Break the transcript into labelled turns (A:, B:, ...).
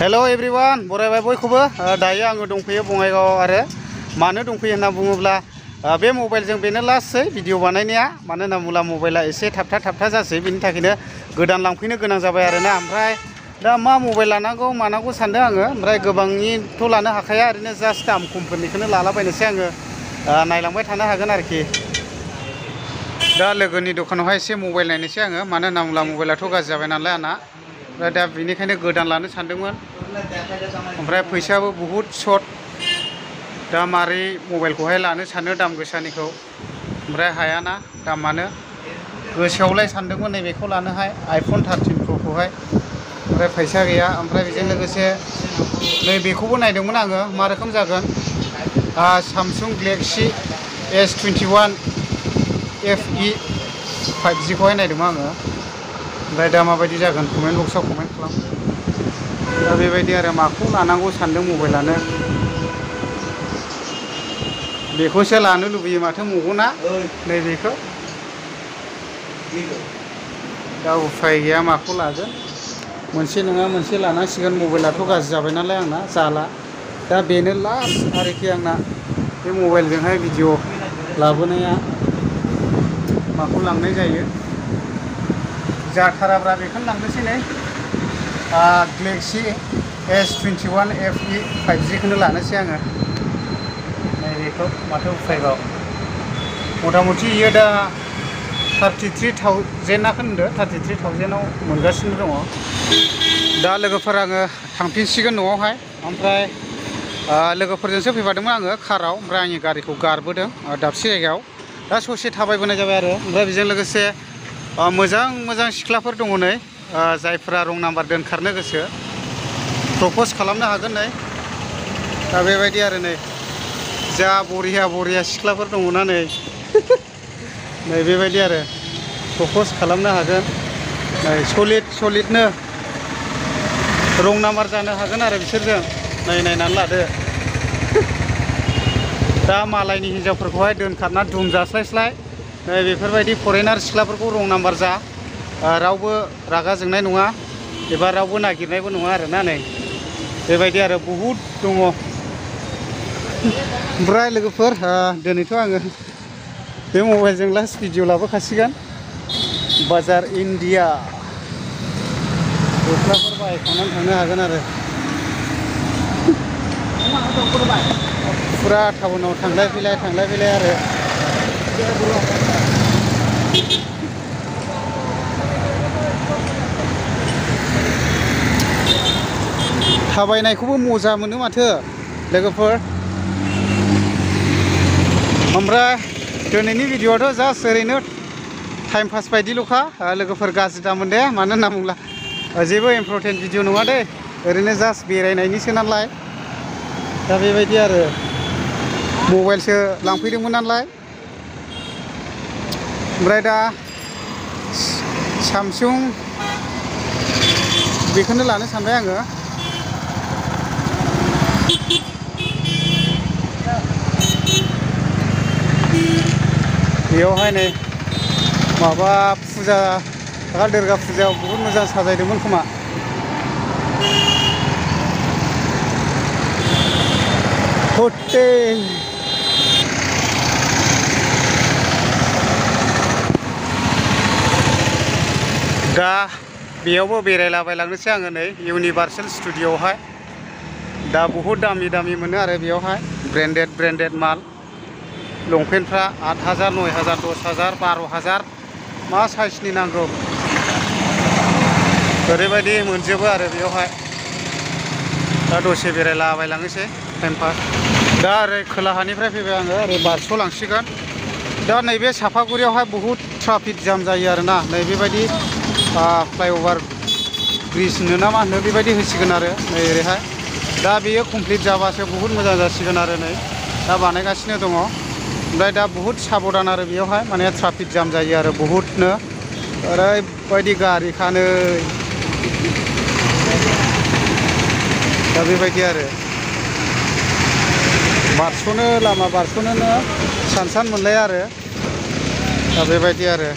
A: hello everyone बरायबाय बयखौबो दायो आङो दंफैयो बङाइगाव आरो मानो दंफैयो होनना बुङोब्ला बे मबाइलजों बेनो लास्टसै भिडिअ बानायनाया मानो होनना बुङोब्ला मबाइला एसे थाबथा जासै बिनि थाखायनो गोदान लांफैनो गोनां जाबाय आरोना ओमफ्राय दा मा मबाइल लानांगौ मानांगौ सानदों आङो ओमफ्राय गोबांनिथ' लानो हाखाया ओरैनो जास्ट दाम खमफोरनिखौनो लालाबायनोसै आङो नायलांबाय थानो हागोन आरोखि दा लोगोनि दखानावहाय एसे मबाइल नायनोसै आङो मानो होनना बुङोब्ला मबाइलाथ' गाज्रि जाबाय नालाय आंना दा बेनिखायनो गोदान लानो सानदोंमोन ओमफ्राय फैसायाबो बुहुत सर्ट दा मारै मबाइलखौहाय लानो सानो दाम गोसानिखौ ओमफ्राय हायाना दामानो गोसोआवलाय सानदोंमोन नैबेखौ लानोहाय आइफन 13 प्र' ओमफ्राय फैसा गैया ओमफ्राय बेजों लोगोसे नैबेखौबो नायदोंमोन आङो मा रोखोम जागोन सामसुं गेलेक्सि S21 FE 5G खौहाय नायदोंमोन आङो ओमफ्राय दा माबायदि जागोन कमेन्ट बक्सआव कमेन्ट खालाम दा बेबायदि आरो माखौ लानांगौ सानदों मबाइलानो बेखौसो लानो लुबैयो माथो मगना नैबेखौ दा उफाय गैया माखौ लागोन मोनसे नङा मोनसे लानांसिगोन मबाइलाथ' गाज्रि जाबाय नालाय आंना जाला दा बेनो लास्ट आरोखि आंना बे मबाइलजोंहाय भिडिअ लाबोनाया माखौ लांनाय जायो जाथाराब्रा बेखौनो लांनोसै नै गेलेक्सि S21 FE 5G खौनो लानोसै आङो नैबेखौ माथो उफायबाव मथा मथि इयो दा 33,000 होनदो 33,000 आव मोनगासिनो दङ दा लोगोफोर आङो थांफिनसिगोन न'आवहाय ओमफ्राय लोगोफोरजोंसो फैफादोंमोन आङो काराव ओमफ्राय आंनि गारिखौ गारबोदों दाबसे जायगायाव दा ससे थाबायबोनाय जाबाय आरो ओमफ्राय बेजों लोगोसे मोजां सिख्लाफोर दङ नै जायफोरा रं नाम्बार दोनखारनो गोसो प्रप'ज खालामनो हागोन नै दा बेबायदि आरो नै जा बरिया सिख्लाफोर दङना नै नै बेबायदि आरो प्रप'ज खालामनो हागोन नै सलिडनो रं नाम्बार जानो हागोन आरो बिसोरजों नै नायनानै लादो दा मालायनि हिन्जावफोरखौहाय दोनखारना दुम जास्लायस्लाय नै बेफोरबायदि फरेनार सिख्लाफोरखौ रं नाम्बार जा रावबो रागा जोंनाय नङा एबा रावबो नागिरनायबो नङा आरोना नै बेबायदि आरो बहुद दङ ओमफ्राय लोगोफोर दिनैथ' आङो बे मबाइलजों लास्ट भिडिअ लाबोखासिगोन बाजार इन्डिया गस्लाफोर बायखांनानै थांनो हागोन आरो फुरा टाउनाव थांलाय फैलाय आरो थाबायनायखौबो मजा मोनो माथो लोगोफोर ओमफ्राय दिनैनि भिडिअआथ' जास्ट ओरैनो टाइम पास बायदिल'खा लोगोफोर गाज्रि दामोन दे मानो होनना बुङोब्ला जेबो इम्परटेन्ट भिडिअ नङा दे ओरैनो जास्ट बेरायनायनिसो नालाय दा बेबायदि आरो मबाइलसो लांफैदोंमोन नालाय ओमफ्राय दा सामसुं बेखौनो लानो सानबाय आङो बेयावहाय नै माबा फुजा दुर्गा फुजायाव बहुद मोजां साजायदोंमोन खोमा हटेल दा बेयावबो बेरायलाबायलांनोसै आङो नै इउनिभार्सेल स्टुडिअ'आवहाय दा बहुद दामि मोनो आरो बेयावहाय ब्रेन्डेड माल लंपेन्टफ्रा 8,000 9,000 10,000 12,000 मा साइजनि नांगौ ओरैबायदि मोनजोबो आरो बेयावहाय दा दसे बेरायलाबायलांनोसै टाइम पास दा ओरै खोलाहानिफ्राय फैबाय आङो ओरै बारस'लांसिगोन दा नैबे सापागुरियावहाय बहुद ट्राफिक जाम जायो आरोना नै बेबायदि फ्लाइअभार ब्रिज होनो ना मा होनो बेबायदि होसिगोन आरो नै ओरैहाय दा बेयो कमप्लिट जाबासो बहुद मोजां जासिगोन आरो नै दा बानायगासिनो दङ ओमफ्राय दा बहुद साबधान आरो बेयावहाय माने ट्राफिक जाम जायो आरो बहुदनो ओरैबायदि गारि खानो दा बेबायदि आरो लामा बारस'नोनो सान मोनलाया आरो दा बेबायदि आरो